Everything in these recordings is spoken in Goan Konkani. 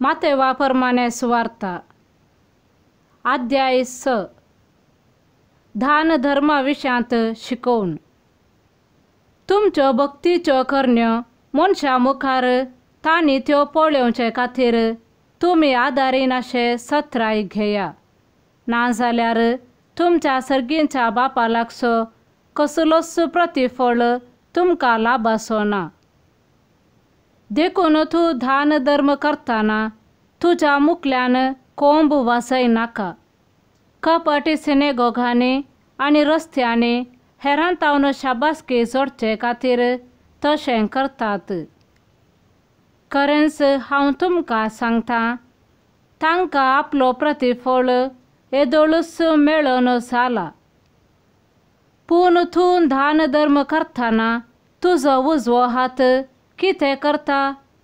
मातेवा परमाने सुवार्ता अध्याय 6 दान धर्मा विशयांत शिकोवन. तुमच्यो भक्तीच्यो करण्यो मनशां मुखार तांणी त्यो पळोवचे खातीर तुमी आदारिनाशे सत्राय घेया, नाजाल्यार तुमच्या सर्गींच्या बापा लागचो कसलोच प्रतिफळ तुमकां लाभाचो ना. देखून तूं दान धर्म करतना तुज्या मुखल्यान कोंब वाजयनाका. कपटी सिनेगोगांनी आनी रस्त्यांनी हेरां तावन शाबासकी जोडचे खातीर तशें करतात. खरेंच हांव तुमकां सांगता, तांकां आपलो प्रतिफळ येदोळूच मेळोन जाला. पूण तूं दान धर्म करतना तुजो उजवो हात कितें करता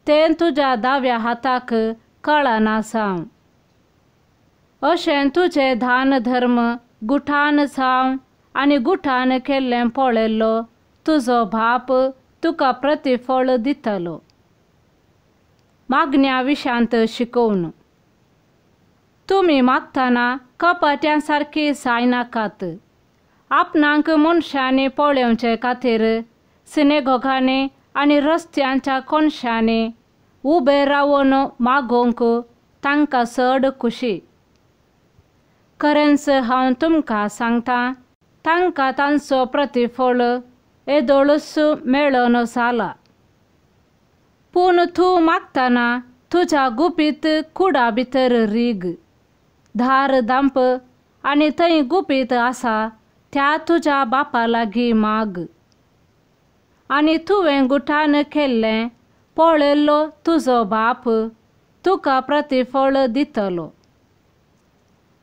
तें तुज्या दाव्या हाताक कळना जावं. अशें तुजें दान धर्म गुठान जावं आनी गुठान केल्लें पळयल्लो तुजो बाप तुका प्रतिफळ दितलो. मागण्या विशयांत शिकोवन. तुमी मागतना कपाट्यां सारकी जायनाकात. आपणाक मनशांनी पळोवचे खातीर सिनेगोगांनी आनी रस्त्यांच्या कोनशांनी उबे रावन मागोवंक तांकां चड खुशी. खरेंच हांव तुमकां सांगता, तांकां तांचो प्रतिफळ येदोळूच मेळोन जाला. पूण तूं मागतना तुज्या गुपीत कुडा भितर रीग, धार दांप आनी थंय गुपीत आसा त्या तुज्या बापा लागीं माग. आनी तुवें गुठान केल्लें पळयल्लो तुजो बाप तुका प्रतिफळ दितलो.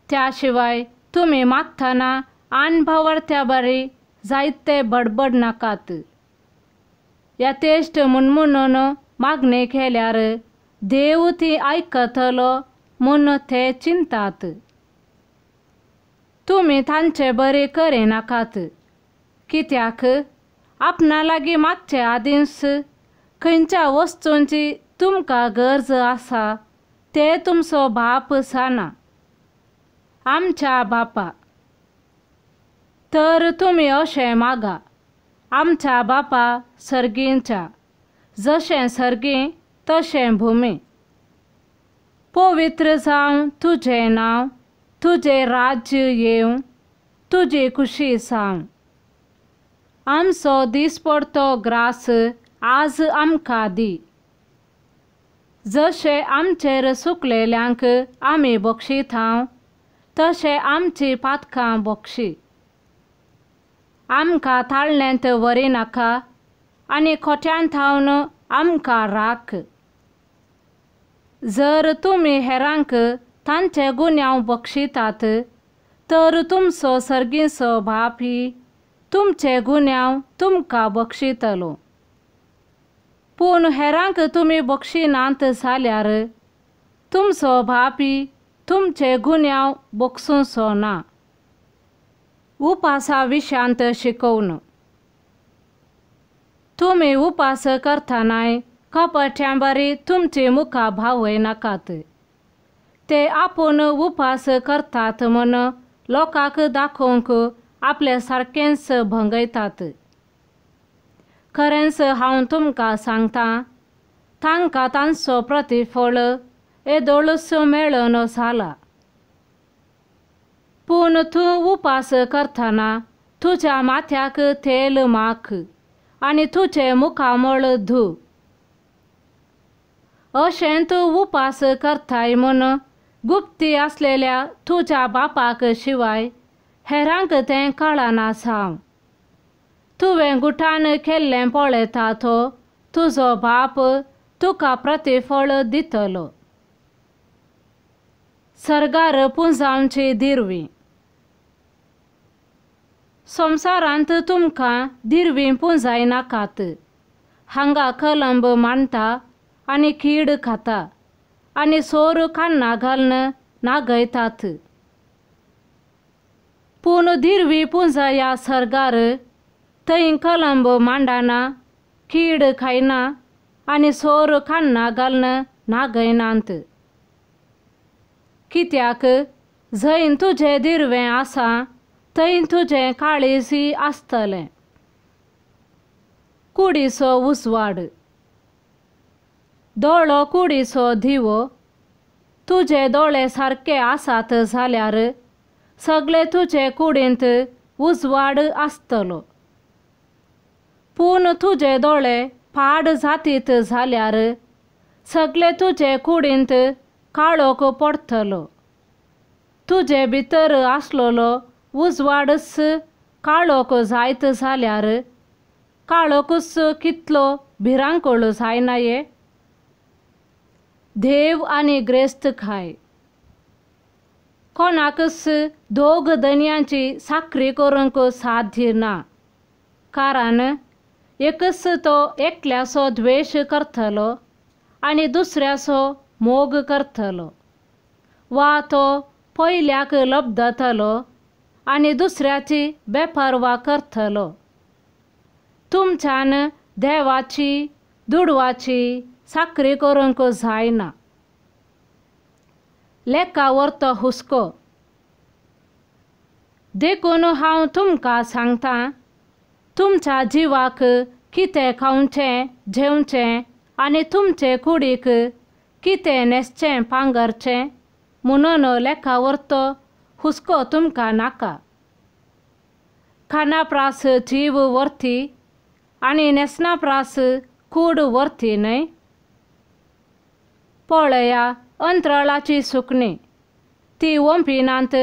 त्या शिवाय तुमी मागतना अणभवार्त्या बरी जायते बडबड नाकात. यथेश्ट म्हणून मागणी केल्यार देव ती आयकतलो म्हूण ते चिंतात. तुमी तांचे बरे करिनाकात, कित्याक आपणा लागीं मागचे आदींच खंयच्या वस्तूंची तुमकां गरज आसा ते तुमचो बाप जाणा. आमच्या बापा. तर तुमी अशें मागा, आमच्या बापा सर्गींच्या, जशें सर्गीं तशें भुमी. पवित्र जावं तुजें नांव, तुजें राज्य येवं, तुजी खुशी जावं. आमचो दिसपडतो ग्रास आज आमकां दी. जशें आमचेर सुकलेल्यांक आमी बक्षितांव तशें आमची पातकां बक्षी. आमकां ताळण्यांत व्हरिनाका आनी खोट्यान थावन आमकां राख. जर तुमी हेरांक तांचे गुन्यांव बक्षितात तर तुमचो सर्गीचो बापी तुमचे गुन्यांव तुमकां बक्षितलो. पूण हेरांक तुमी बक्षिनात जाल्यार तुमचो बापी तुमचे गुन्यांव बक्षुचो ना. उपासा विशयांत शिकोवन. तुमी उपास करतनाय कपट्यां बरी तुमची मुखां भावयनाकात. ते आपूण उपास करतात म्हूण लोकांक दाखोवंक आपले सारकेंच भंगयतात. खरेंच हांव तुमकां सांगता, तांकां तांचो प्रतिफळ येदोळूच मेळोन जाला. पूण तूं उपास करतना तुज्या माथ्याक तेल माख आनी तुजें मुखामळ धू. अशें तूं उपास करताय म्हूण गुप्ती आसलेल्या तुज्या बापाक शिवाय हेरांक तें कळना जावं. तुवें गुठान केल्लें पळयता तो तुजो बाप तुका प्रतिफळ दितलो. सर्गार पुंजावची दिरवी. संवसारांत तुमकां दिरवी पुंजायनाकात. हांगा कलंब मांडटा आनी कीड खाता आनी सोर कान्ना घालून नागयतात. पूण दिरवी पुंजाया सर्गार, थंय कलंब मांडना, कीड खायना आनी सोर कान्ना घालून नागयनात. कित्याक जंय तुजें दिरवें आसा थंय तुजें काळीजय आसतलें. कुडीचो उजवाड. दोळो कुडीचो दिवो. तुजे दोळे सारके आसात जाल्यार सगळे तुजे कुडींत उजवाड आसतलो. पूण तुजे दोळे पाड जातीत जाल्यार सगळे तुजे कुडींत काळोख पडटलो. तुजे भितर आसलेलो उजवाडच काळोख जायत जाल्यार काळोखूच कितलो भिरांकूळ जायना ये. देव आनी ग्रेस्तकाय. कोणाकच दोग धनयांची साकरी करूंक साध्य ना, कारण एकच तो एकल्याचो द्वेश करतलो आनी दुसऱ्याचो मोग करतलो, वा तो पयल्याक लब्दतलो आनी दुसऱ्याची बेपर्वा करतलो. तुमच्यान देवाची दुडवाची साकरी करूंक जायना. लेखा व्हरतो हुस्को. देखून हांव तुमकां सांगता, तुमच्या जिवाक कितें खावचें जेवचें आनी तुमचे कुडीक कितें न्हेसचें पांगरचें म्हणून लेखा व्हरतो हुस्को तुमकां नाका. खाणा प्रास जीव व्हरती आनी न्हेसणा प्रास कूड व्हरती न्हय. पळया अंतराळाची सुकणीं, ती ओंपिनात,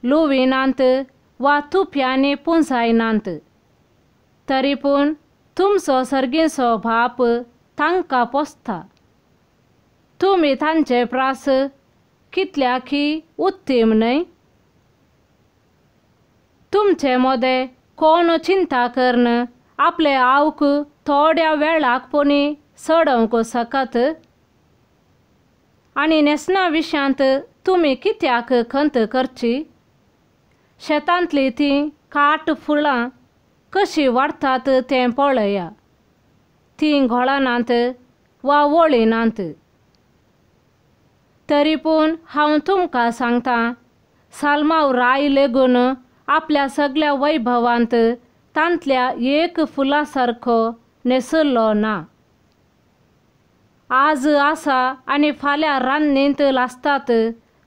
लुविनात वा तुप्यांनी पुंजायनात, तरी पूण तुमचो सर्गीचो बाप तांकां पोसता. तुमी तांचे प्रास कितल्याकी उत्तीम न्हय. तुमचे मदें कोण चिंता करून आपले आवक थोड्या वेळाक पुणी चडोवंक शकत? आनी न्हेसणा विशयांत तुमी कित्याक खंत करची? शेतांतली तीं काट फुलां कशीं वाडटात तें पळया. तीं घोळनात वा वळिनात. तरी पूण हांव तुमकां सांगता, साल्माव राय लेगून आपल्या सगळ्या वैभवांत तांतल्या एक फुला सारको न्हेसलो ना. आज आसा आनी फाल्यां रान्नींत लासतात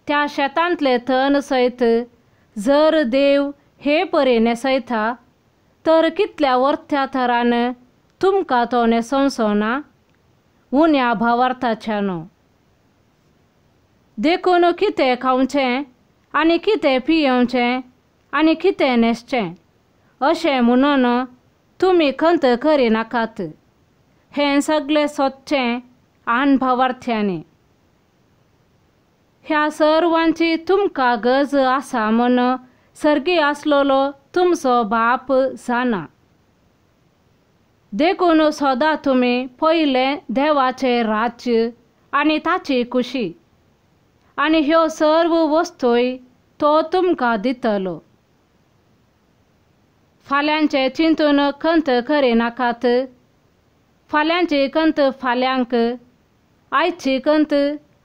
त्या शेतांतले तण सयत जर देव हे परी न्हेसयता तर कितल्या वर्त्या थरान तुमकां तो न्हेसोवचो ना, उण्या भावार्थाच्यानो. देखून कितें खावचें आनी कितें पियेवचें आनी कितें न्हेसचें अशें म्हणून तुमी खंत करिनाकात. हें सगळें सोदचें आन भावार्थ्यांनी. ह्या सर्वांची तुमकां गरज आसा म्हूण सर्गी आसलेलो तुमचो बाप जाणा. देखून सदां तुमी पयलें देवाचें राज्य आनी ताची खुशी, आनी ह्यो सर्व वस्तूय तो तुमकां दितलो. फाल्यांचें चिंतून खंत करिनाकात. फाल्यांची खंत फाल्यांक, आयची खंत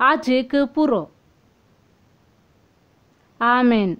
आजीक पुरो. आमेन.